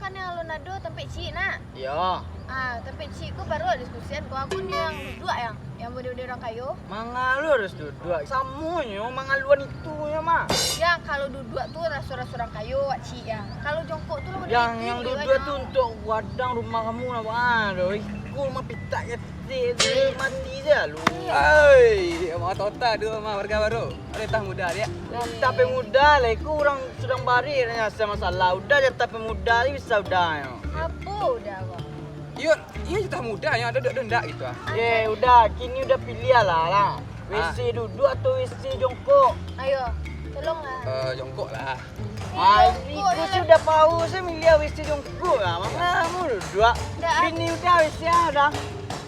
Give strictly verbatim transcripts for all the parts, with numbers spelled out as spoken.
Kan yang alun ado tampek ciek nak. Yo. Ah, tampek ciek ko baru diskusian ko. Aku ni yang duduak yang, yang model-model urang kayo. Manga lu harus duduak. Samonyo mangaluan itu nyo mah. Yang kalau duduak tu raso-raso urang kayo, wak ciek yang. Kalau jongkok tu lah model Yang itu yang juga duduak nyo. Tu untuk gadang rumah kamu lah, wak. Ah, doh, iko rumah pitak ketek tu mati je lu. Oi, mah tota tu mah warga baru. Ada tah muda dia. Tapi muda lah, iko urang sadang barik nyo asal masalah. Udah je tapi muda ni bisa udah nyo. Apo udah, Bang? Iyo, iyo je tah muda yang ada dok ndak gitu ah. Ye, udah, kini udah piliah lah, lah. Ah. W C duduak atau W C jongkok? Ayo, tolonglah. Eh, jongkok lah. Ah, jongkok iko lah. Sudah pau, saya milih W C jongkok lah. Manga kamu duduak? Ndak, ah. Bini udah W C ah, dah.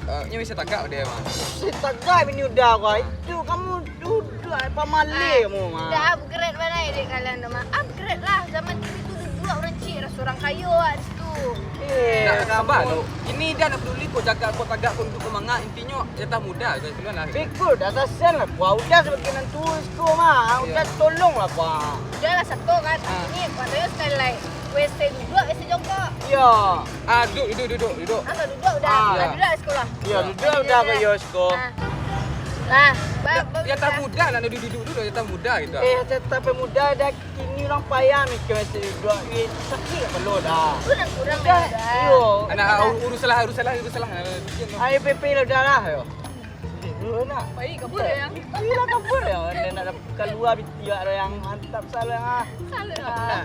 Eh, nyo W C tagak dia mah. W C tagak bini udah kau. Ah. Itu kamu duduak pamaleh kamu mah. Ndak upgrade bana dek kalian tu mah. Upgrade lah, zaman kini tu duduak urang ciek, raso urang kayo ah di situ. Eh, ndak sabar tu. Ini dah ndak peduli kok jaga kok tagak kok duduak kok manga, intinyo jatah muda tu keluar lah. Pikul dah kasian lah. Kau udah sebagai menantu siko mah. Udah tolong lah kau. Udah lah satu kan. Ah. Ini katonyo sekali lai. W C duduak, W C jongkok. Iyo. Ah, duduk, duduk, duduk, duduk. Ah, duduk udah. Ah. Udah duduk lah sekolah. Iyo, duduk udah kau yo siko. Ah. Lah, ba-, ba-, jatah muda nak duduk-duduk dulu, jatah muda gitu. Eh, jatah pemuda dah kini urang payah mikir masih duduak. Eh, sakik kepala dah. Kurang-kurang dah. Iyo. Anak urus lah, urus lah, urus lah. Ayo P P lah udah lah yo. Dulu nak. Baik, kabur ya. Iyo lah kabur yo. Nak kalua biti wak yang mantap salah. Salah.